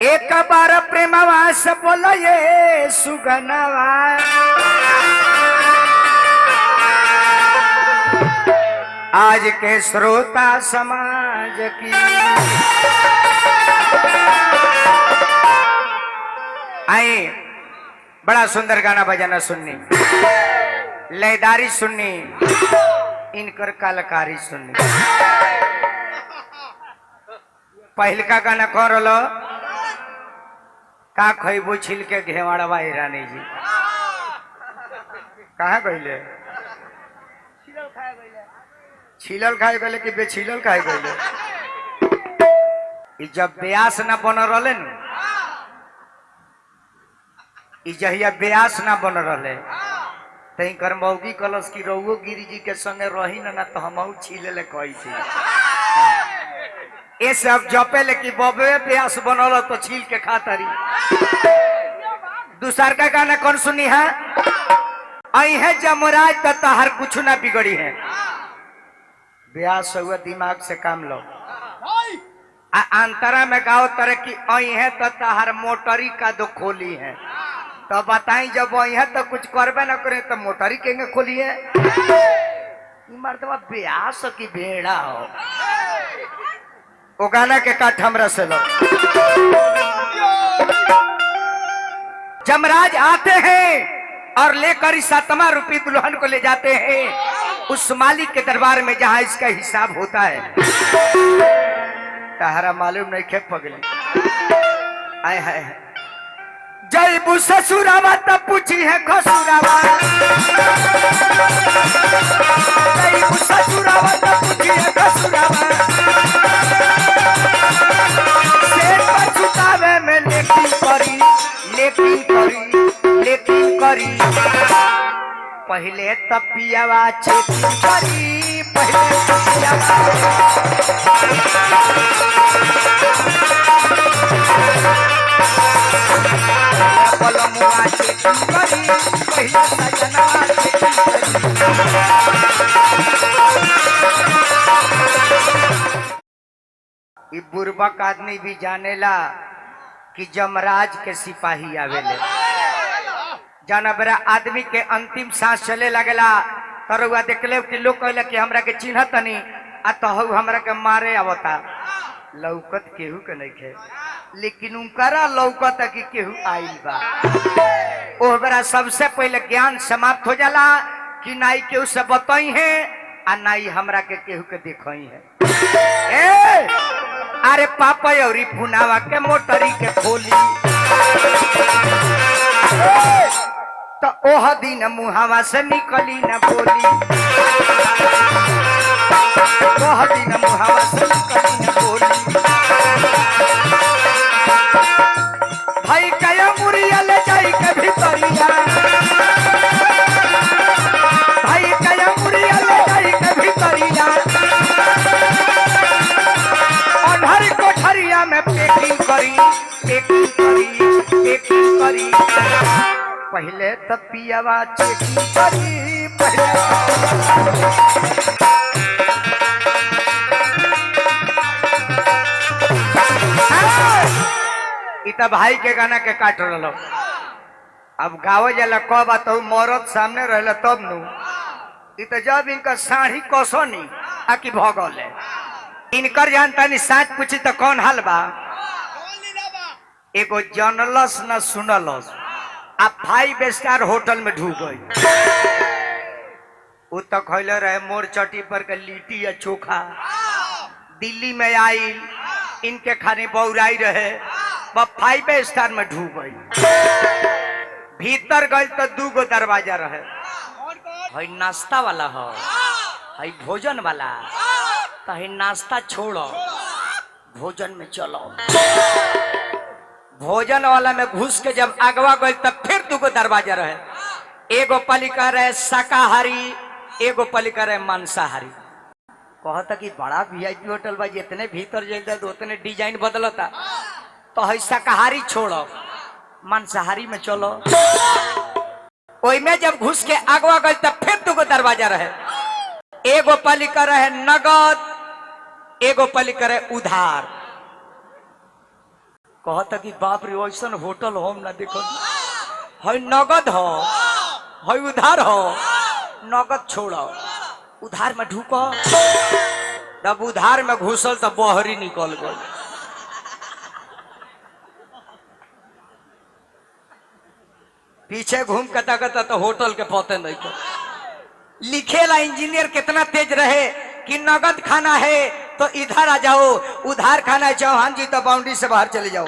एक बार प्रेमवा से बोलिए सुगनवा। आज के श्रोता समाज की आई बड़ा सुंदर गाना बजाना सुननी, लयदारी सुननी, इनकर कलाकारी सुननी। पहिलका गाना कौन रलो? का खैबू छिल के घेवाड़वा रानी जी कहाँ गईले? छिलल खाए गईले कि बेछिलल खाए गईले? ई जब ब्यास ना बन रहे नु, ई जहिया ब्यास ना बन रहे त इनकर मौगी कलश की रउओ गिरी जी के संगे रही ना, ना तो हमहू छीले ले कही थी। ये सब जपे ले कि बबे ब्यास बनल तो छील के खा तारी। दूसर का गाना कौन सुनी है? आई है जमराज त तहर कुछ ना बिगड़ी है। ब्यास हुआ दिमाग से काम लो। आ अंतरा में गाओ तरह की आई है तो तहर मोटरी का दो खोली है। तो बताई जब आई है तो कुछ करबे ना करे तो मोटरी केंगे खोली है? ई मर्दवा ब्यास की भेड़ा हो। ओ गाना के काठ हमरा से लो। जमराज आते हैं और लेकर इस सातवां रूपी दुल्हन को ले जाते हैं उस मालिक के दरबार में जहां इसका हिसाब होता है। तहरा मालूम नहीं खे पगली। आए हाय हाय। जयबू ससुरावा तब पूछी है खसुरावा। जयबू ससुरावा तब पूछी है खसुरावा। शेर पर छुटावे में लेकिन करी, लेकिन करी, लेकिन करी। पहले तपियावा चेकिंग करी, पहले तपियावा। पलमुआ चेकिंग करी, पहले सजनवा चेकिंग करी। ई बुर्बक आदमी भी जानेला कि जमराज के सिपाही आवेले। जाना बेरा आदमी के अंतिम सांस चले लगेला तरुआ देखले कि लोग कहले कि हमरा के चिन्हतनी आ तहु हमरा के मारे आवता। लौकत केहू के नहीं खे, लेकिन उनकरा लौकत कि केहू आइल बा। ओह बेरा सबसे पहले ज्ञान समाप्त हो जाला कि नाई केहू से बतई है आ नाई हमरा के केहू के देखई है। ए अरे पापा और फुनावा के मोटरी के खोली तो ओह दिन मुहावा से निकली न बोली। ओह दिन मुहावा से निकली न बोली। भाई कया मुरिया ले जाई के भीतरिया, भाई कया मुरिया ले जाई के भीतरिया। अंधार कोठरिया में पैकिंग करी, पैकिंग करी, पैकिंग करी। पहले तपियावा चेकिंग करी, पहले। ई त भाई के गाना के काट रहो। अब गावे जाला कब आ तो मरद सामने रहला तब नु। ई त जब इनकर साड़ी कसनी आ कि भगल है। इनकर जानता नहीं साच पूछी तो कौन हाल बा? एगो जनलस न सुनलस आ 5 स्टार होटल में ढूक गई। उ तो खैले रहे मोर चटी पर के लिट्टी या चोखा। दिल्ली में आई इनके खाने बौराई रहे, 5 स्टार में ढूक गई। भीतर गई तो दू गो दरवाजा रहे, हई नाश्ता वाला हो, हई भोजन वाला। तो हई नाश्ता छोड़ो भोजन में चलो। भोजन वाला में घुस के जब अगवा गई तब फिर दू गो दरवाजा रहे, एगो पलिका रहे शाकाहारी, एगो पलिका रहे मांसाहारी। कहता कि बड़ा वीआईपी होटल बा, जितने भीतर जाता तो उतने डिजाइन बदलता। तो हई शाकाहारी छोड़ो मांसाहारी में चलो। ओई में जब घुस के अगवा गई तब फिर दू गो दरवाजा रहे, एगो पलिका रहे नगद, एगो पलिका रहे उधार। कहता कि बाप रे ऐसा होटल हम ना देखो, है नगद हो है उधार हो, नगद छोड़ो उधार में ढुको। तब उधार में घुसल तब बहरी निकल गई। पीछे घूम के ताकता तो होटल के पते नहीं कर। लिखेला इंजीनियर कितना तेज रहे कि नगद खाना है तो इधर आ जाओ, उधार खाना है चौहान जी तो बाउंड्री से बाहर चले जाओ।